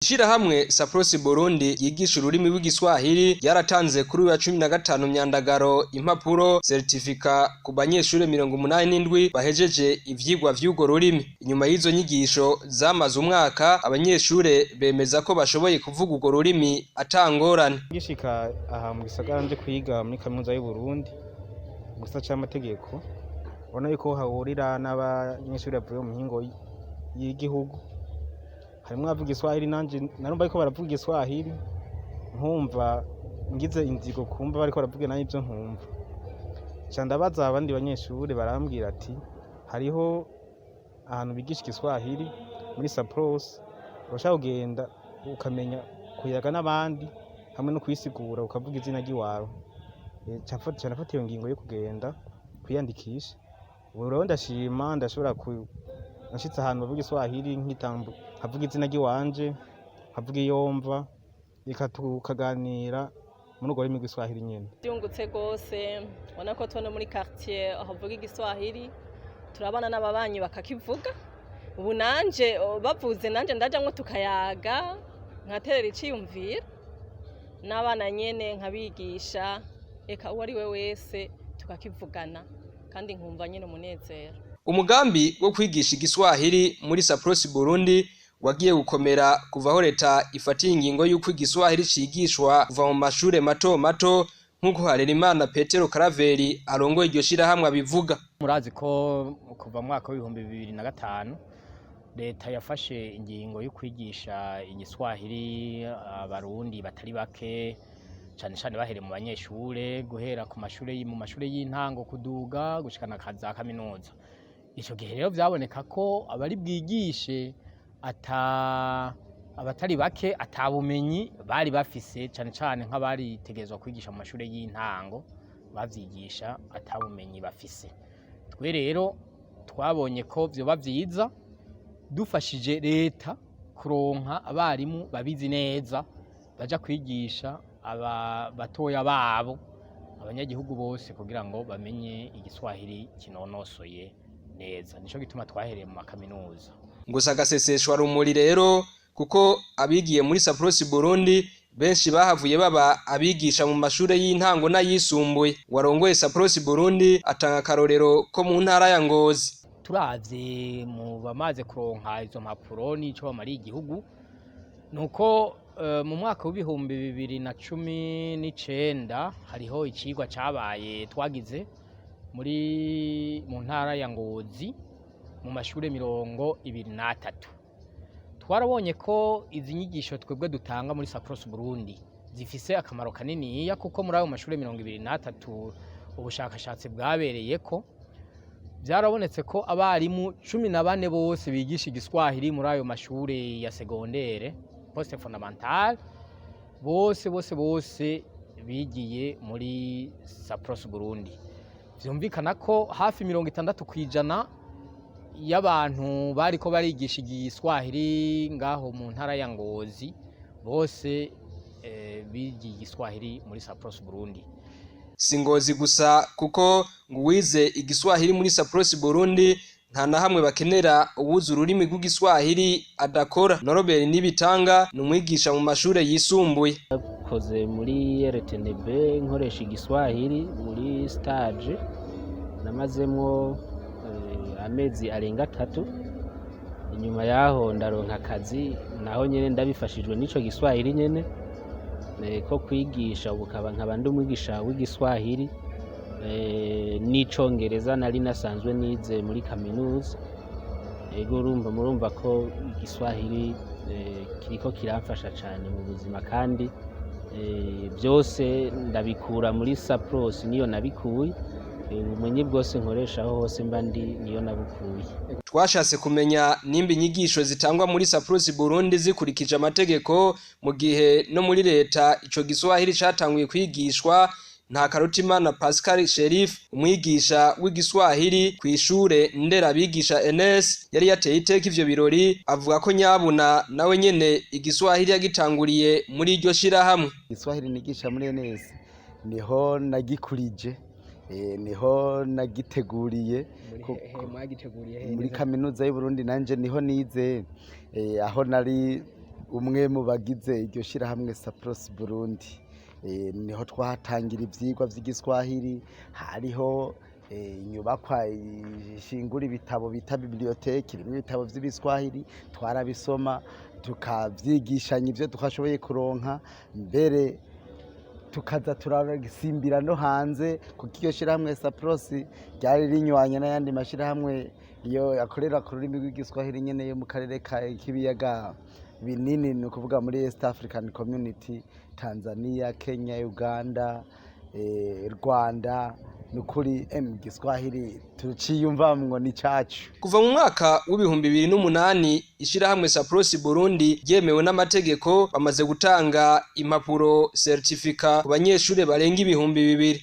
Ishirahamwe Saprosi Burundi ryigisha ururimi rw'igiswahili ryaratanze kuri uyu wa 15 Myandagaro impapuro certificat ku banyeshure 87 bahejeje ivyigwa vy'urwo rurimi. Inyuma y'izo nyigisho zamaze umwaka, abanyeshure bemeza ko bashoboye kuvuga urwo rurimi atangorane. Ngishika aha mu gisagara nje kwiga muri kaminuza y'u Burundi mu gisata c'amategeko, ubona yuko hahurira n'abanyeshure bavuye mu mihingo y'igihugu, harimwo abavuga igiswahili, nanje narumva yuko baravuga igiswahili nkumva ngize inzigo kumva bariko baravuga nanje ivyo ntumva. Nca ndabaza abandi banyeshure, barambwira ati hariho ahantu bigisha igiswahili muri Sapros, urashaka kugenda ukamenya kuyaga n'abandi hamwe no kwisigura ukavuga izina ry'iwawe. Nca nafata iyo ngingo yo kugenda kwiyandikisha. Ubu rero ndashima, ndashobora nashitse ahantu bavuga igiswahili nkitambu nkavuga izina ry'iwanje, nkavuga iyo mva, reka tukaganira muri urwo rurimi rw'igiswahili nyene. Byungutse rwose, ubona ko tubona muri quartier havuga igiswahili, turabana n'ababanyi bakakivuga. Ubu nanje bavuze nanje ndajamwo tukayaga, nkaterera iciyumviro n'abana nyene nkabigisha, eka uwo ari we wese tukakivugana, kandi nkumva nyene umunezero. Umugambi wo kwigisha igiswahili muri Saprosi Burundi wagiye gukomera kuva aho leta ifatiye ingingo y'uko igiswahili cigishwa kuva mu mashure mato mato, nk'uko Harerimana Petero Karaveri arongoye iryo shirahamwe abivuga. Murazi ko kuva mu mwaka w'2005 leta yafashe ingingo yo kwigisha igiswahili abarundi batari bake, cane cane bahereye mu banyeshure, guhera ku mashure mu mashure y'intango kuduga gushikana za kaminuza. Ico gihe rero vyaboneka ko abari bwigishe ata abatari bake ata bumenyi bari bafise, cane cane nk'abaritegerezwa kwigisha mu mashure y'intango bavyigisha ata bumenyi bafise. Twe rero twabonye ko vyoba vyiza dufashije leta kuronka abarimu babizi neza baja kwigisha aba batoya babo, abanyagihugu bose, kugira ngo bamenye igiswahili kinonosoye neza. Nico gituma twahereye mu makaminuza. Ngo sagaseseshwa rumuri rero, kuko abigiye muri Saprosi Burundi benshi bahavuye baba abigisha mu mashure y'intango n'ayisumbuye. Warongoye Saprosi Burundi atanga akarorero ko mu ntara ya Ngozi. Turavye mu bamaze kuronka izo mpapuro n'ico bamariye igihugu, nuko mu mwaka w'2019 hariho icigwa cabaye twagize muri mu ntara ya Ngozi mu mashure 23. Twarabonye ko izi nyigisho twebwe dutanga muri Sapros Burundi zifise akamaro kaniniya, kuko muri ayo mashure 23 ubushakashatsi bwabereyeko, byarabonetse ko abarimu 14 bose bigisha igiswahili muri ayo mashure ya segondere poste fondamentale bose bose bose bigiye muri Sapros Burundi. Vyumvikana ko hafi 60% y'abantu bariko barigisha igiswahili ngaho mu ntara ya Ngozi bose bigiye igiswahili muri Sapros Burundi. Si Ngozi gusa, kuko ngo uwize igiswahili muri Saprosi Burundi nta na hamwe bakenera uwuzi ururimi rw'igiswahili adakora. Norobert Nibitanga ni umwigisha mu mashure yisumbuye. Koze muri RTNB nkoresha igiswahili muri stage, namazemwo amezi arenga 3. Inyuma yaho ndaronka akazi, naho nyene ndabifashijwe n'ico giswahili nyene ko kwigisha. Ubu nkaba ndi umwigisha w'igiswahili n'icongereza nari nasanzwe nize muri kaminuza. Ego, urumva murumva ko igiswahili kiriko kiramfasha cane mu buzima, kandi byose ndabikura muri Sapros, niyo nabikuye. Ubumenyi bwose nkoresha aho hose mba ndi niyo nabukuye. Twashatse kumenya nimba inyigisho zitangwa muri Saprosi Burundi zikurikije amategeko, mu gihe no muri leta ico giswahili catanguye kwigishwa. Nta Karutimana Pascal Sherif, umwigisha w'igiswahili kw'ishure nderabigisha NS yari yateye iteka ivyo birori, avuga ko nyabuna nawe nyene igiswahili yagitanguriye muri iryo shirahamwe. Igiswahili nigisha muri NS niho nagikurije, niho nagiteguriye muri kaminuza y'u Burundi, nanje niho nize, aho nari umwe mu bagize iryo shirahamwe Sapros Burundi. Niho twahatangira ivyigwa vy'igiswahili, hariho inyubakwa ishingura ibitabo bita bibliothèque irimwo ibitabo vy'ibiswahili, twarabisoma tukavyigishanya ivyo twashoboye kuronka, mbere tukaza turasimbira no hanze, kuko iryo shirahamwe Sapros ryari rinywanye n'ayandi mashirahamwe iyo akorera ku rurimi rw'igiswahili nyene yo mu karere k'ibiyaga binini, ni ukuvuga muri East African Community, Tanzania, Kenya, Uganda, Rwanda. Ni ukuri igiswahili tuciyumvamwo ni cacu. Kuva mu mwaka w'2008 ishirahamwe Sapros Burundi ryemewe n'amategeko, bamaze gutanga impapuro certificat ku banyeshure barenga 2000.